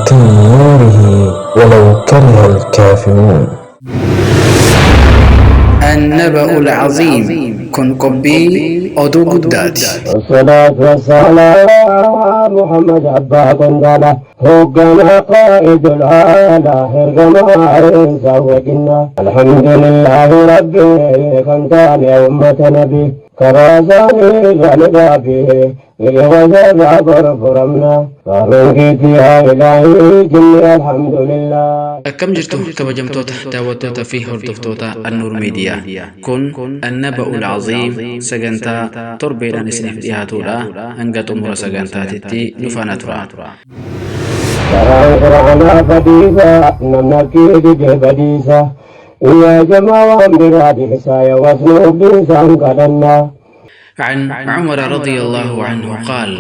متم نوره ولو كره الكافرون. النبأ العظيم kun qophii oduu guddaati. والصلاة والسلام محمد أبا قندالة هوغنا قائد العالى هرقما عيسى وجنا الحمد لله ربي كنتان يا أمة نبي كرازاني غلبابي لغزال غرفرمنا قالوا يا إلهي جني الحمد لله. Akkam jirtu kabajamtoota daawwattoota fi hordoftoota Annuur Miidiyaa. Kun Annaba'ul Aziim sagantaa torbeedhaan isiniif dhiyaatudha. Hanga xumura sagantaatitti nu faana tura. كران قرآن فديسا نمكي بديسا يا جماعة برادي حسايا واسنو بيسان قدنا. عن عمر رضي الله عنه قال،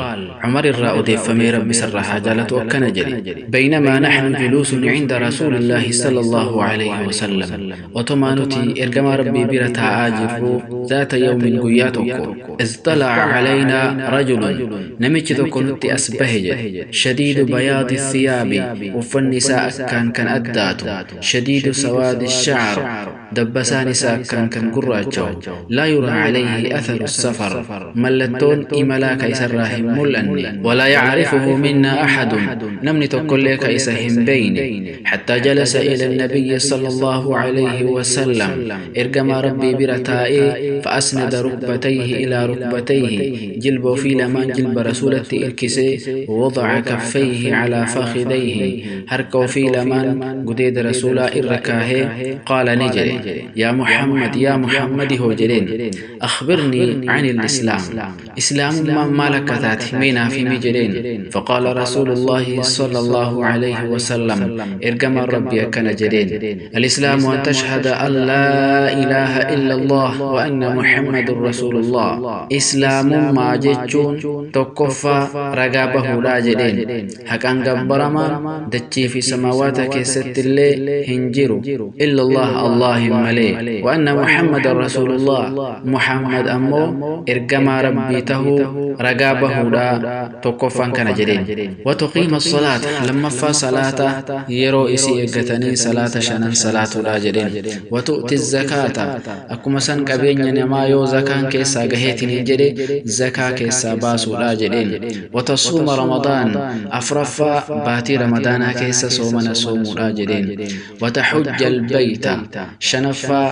عمر الرأودي فمي ربي سرها جالت وكنجري، بينما نحن جلوس عند رسول الله صلى الله عليه وسلم، وتمانتي إرجما ربي برتا آجر، ذات يوم قياتك إذ طلع علينا رجل، نمشي كنت أسبهج، شديد بياض الثياب، والنساء كان أدات، شديد سواد الشعر، دبسان كان كان قراجو، لا يرى عليه أثر السفر، mallattoon imalaa ka isarraa hin mul'anne، ولا يعرفه منا أحد، namni tokkollee ka isa hin beeyne، حتى جلس إلى النبي صلى الله عليه وسلم، ergamaa rabbii bira taa'ee، فأسند ركبتيه إلى ركبتيه، jilba ofii lamaan jilba rasuulatti irkisee، ووضع كفيه على فخذيه، harka ofii lamaan gudeeda rasuulaa irra kaahee، قال ni jedhe، يا محمد، يا محمد hoo jedheen، أخبرني عن الإسلام، إسلام ما لك تاتي مينا في مجرين. فقال رسول الله صلى الله عليه وسلم، إرجم ربي كان جرين، الإسلام أن تشهد أن لا إله إلا الله وأن محمد رسول الله. إسلام ما جتشون تكفى رقابه لا جرين، حقا قبرما دتشي في سماوات كيست اللي هنجرو إلا الله، الله ملي، وأن محمد رسول الله، محمد أمو ergamaa rabbii tahuu ragaa bahuudha tokkoffaan kana jedheen. وتقيم الصلاة، lammaffaa salaata yeroo isii eeggatanii salaata shanan salaatuudha jedheen. وتؤتي الزكاة، akkuma san qabeenya namaa yoo zakaan keessaa gaheetiin hin jedhe zakaa keessaa baasuudha jedheen. وتصوم رمضان، afraffaa baatii ramadaanaa keessa soomana soomuudha jedheen. وتحج البيت، shanaffaa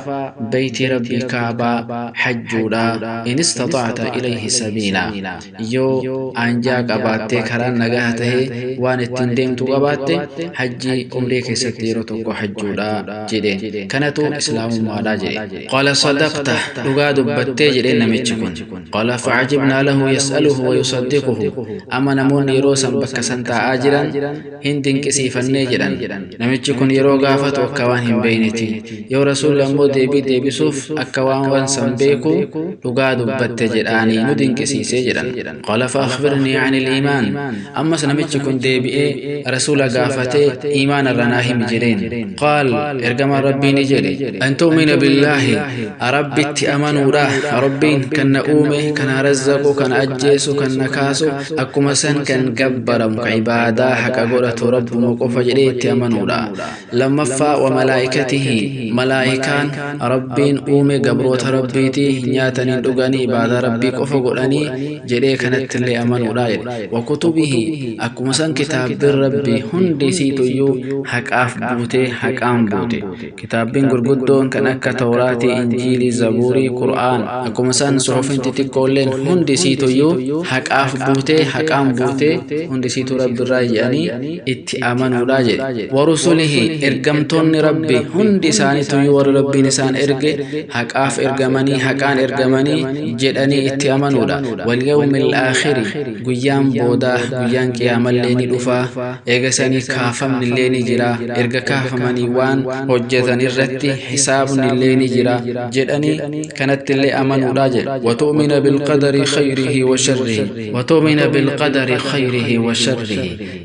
beeytii rabbii kaabaa hajjuudha، إن استطعت إليه سبيلا، yoo anjaa qabaattee karaan nagaa tahee waan ittiin deemtu qabaatte hajjii umrii keessatti yeroo tokko hajjuudha jedheen. Kanatu islaamummaadha jedhe. قال صدقت، dhugaa dubbattee jedheen namichi kun. قال فعجبنا له يسأله ويصدقه. Amma namoonni yeroo san bakka san taa'aa jiran hin dinqisiifannee jedhan, namichi kun yeroo gaafatu akka waan hin beeyneti, yoo rasuulli ammoo deebii deebisuuf akka waan waan san beeku, dhugaa dubbatte jedhaanii nu dinqisiisee jedhan. قال فأخبرني عن الإيمان. Ammas namichi kun deebi'ee rasuula gaafatee iimaana irra naa himi jedheen. قال، ergamaan rabbii ni jedhe، أن تؤمن بالله، rabbitti amanuudha, rabbiin kan na uume, kan na razzaqu, kan ajjeesu, kan na kaasu, akkuma san kan gabbaramu, ka ibaadaa haqa godhatu rabbuma qofa jedhee itti amanuudha. Lammaffaa، وملائكته، malaa'ikaan rabbiin uume gabroota rabbiiti, nyaatanii dhuganii ibaadaa rabbii qofa godhanii jedhee kanattillee amanuudha jedhe. وكتبه، akkuma san kitaabbiin rabbii hundi isiituyyuu haqaaf buutee haqaan buute, kitaabbiin gurguddoon kan akka tawraatii, injiilii, zabuurii, qur'aan, akkuma san suxufiin xixiqqoolleen hundi isiituyyuu haqaaf buutee haqaan buutee hundi isiituu rabbiirraa jedhanii itti amanuudha jedhe. ورسله، ergamtoonni rabbi hundi isaaniituyyuu warri rabbiin isaan erge haqaaf ergamanii haqaan ergamanii jedhanii itti amanuudha. واليوم الآخر، guyyaan boodaa, guyyaan qiyaamallee ni dhufaa, eega sanii kaafamnillee ni jira, erga kaafamanii waan hojjetan irratti hisaabnillee ni jira jedhanii kanattillee amanuudha jedhe. وتؤمن بالقدر خيره وشره، وتؤمن بالقدر خيره وشره،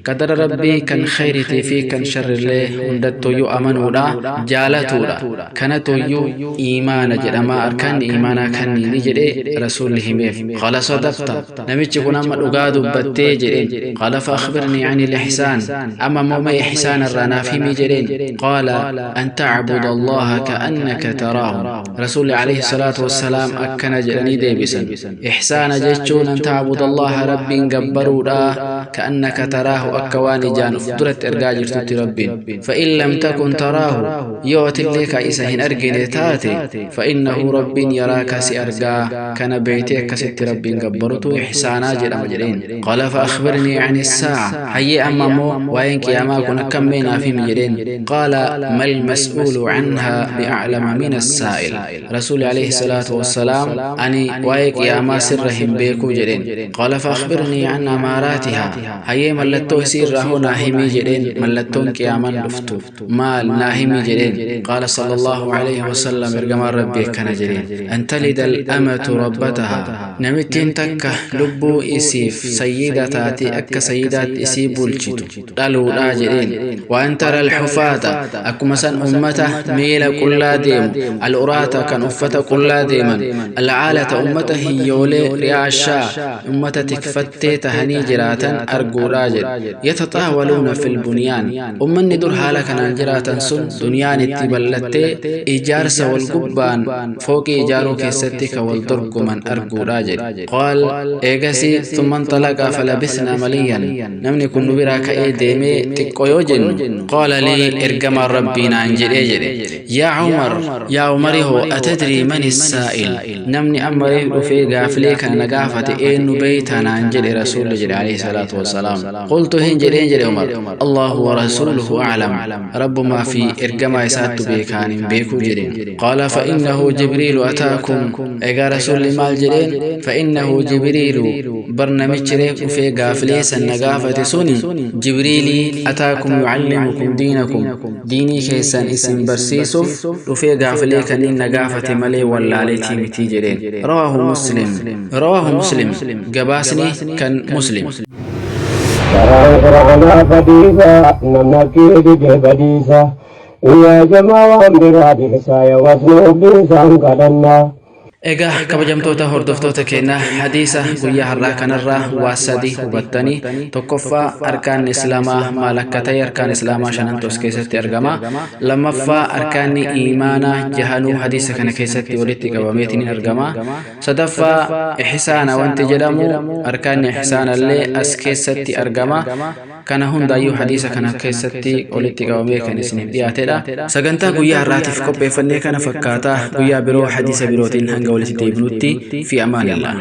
qadara rabbii kan khayritii fi kan sharrillee hundattuyyuu amanuudha, jaalatuudha. Kanatuyyuu iimaana jedhama, arkaanni iimaanaa kanniini jedhee. Rasuulli himeef. Qaala sadaqta, namichi kun amma dhugaa dubbattee jedheen. Qaala fa akhbirnii ani al-ihsaan, amma immoo mee ihsaan irraa naaf himi jedheen. Qaala an ta'buda Allaha ka'annaka taraahu. Rasuulli alayhi salaatu wassalaam akkana jedhanii deebisan. Ihsaana jechuun an ta'buda Allaha, Rabbiin gabbaruudha, ka'annaka taraahu, akka waan ijaan uf duratti argaa jirtutti Rabbiin. Fa'in lam takun taraahu, yoo atillee ka isa hin argine taate, fa'innahu, Rabbiin, yaraaka, si argaa. Kana beeytee akkasitti Rabbiin gabbarutu ihsaanaa jedhama jedheen. Qaala fa akhbirnii ani saa'a, hayyee amma immoo waa'een qiyaamaa kun akkam mee naaf himi jedheen. Qaala mal mas'uulu canhaa bi'aclama min assaa'il. Rasuuli alayhi salaatu wassalaam ani waa'ee qiyaamaa sirra hin beekuu jedheen. Qaala fa akhbirnii can amaaraatihaa, hayyee mallattoo isii irraa hoo naa himii jedheen. Mallattoon qiyaamaan dhuftu maal naa himi jedheen. Qaala sallallahu alayhi wasallam, ergamaan Rabbii akkana jedheen: an talida al-amatu rabbataha, namittiin takka lubbuu isiif sayyida taate akka sayyidaatti isii bulchitu dhaluudhaa jedheen. Waan tara alxufaata, akkuma san ummata miila qullaa deemu, al'uraata, kan uffata qullaa deeman, alcaalata, ummata hiyyoolee, ri'aashaa, ummata tikfattee tahanii jiraatan arguudhaa jedhe. Yataxaawaluuna fil bunyaan, ummanni dur haala kanaan jiraatan sun duniyaan itti bal'attee ijaarsa wal gubbaan fooqii ijaaruu keessatti ka wal dorgoman arguudhaa jedhe. Qaal eegasii thumma inxalaqa falabisnaa maliyyan, namni kun nu biraa ka'ee deemee xiqqoo yoo jennu, qaala lii, ergamaan Rabbii naan jedhee jedhe: yaa Umar, yaa Umari hoo, atadrii man issaa'il? Namni amma reef dhufee gaafilee kana na gaafate eenyu beeytaa naan jedhe Rasuulli jedhe alayhi salaatu wassalaam. Qultu, hin jedheen jedhe Umar, Allahu wa rasuuluhu a'lam, Rabbumaa fi ergamaa isaattu beekaan hin beekuu jedheen. Qaala fa innahu Jibriilu ataakum. Egaa Rasuulli maal jedheen? Fa innahu Jibriilu, bar namichi reef dhufee gaafilee san na gaafate suni Jibriilii, ataakum yucallimukum diinakum, diinii keessan isin barsiisuuf dhufee gaafilee kanneen na gaafate malee wallaaleetii mitii jedheen. Rawaahu Muslim, rawaahu Muslim, gabaasni kan Muslim. Karaan quraanaa fadiisa, namni harkii dide badiisa. Yaa jamaa, waan biraa dhiisaa, yaa wasnu dhiisaan kadhannaa. Egaa kabajamtoota hordoftoota keenya, hadiisa guyyaa har'aa kanarraa waa sadi hubattanii. Tokkoffaa, arkaanni Islaamaa maal akka ta'e, arkaan Islaamaa shanantu as keessatti argama. Lammaffaa, arkaanni iimaanaa jahanuu hadiisa kana keessatti walitti qabameetiin argama. Sadaffaa, ihsaana wanti jedhamu, arkaanni ihsaanallee as keessatti argama. Kana hundaayyuu hadiisa kana keessatti walitti qabamee kan isiniif dhiyaatedha. Sagantaa guyyaa har'aatiif qopheeffannee kana fakkaata. Guyyaa biroo hadiisa birootiin hanga walitti deebinutti, fi amaanillah.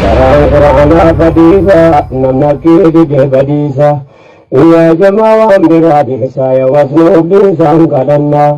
Karaan quraanaa fadiisa, namni harkii dide badiisa. Yaa jamaa, waan biraa dhiisaa, yaa wasnu dhiisaan kadhannaa.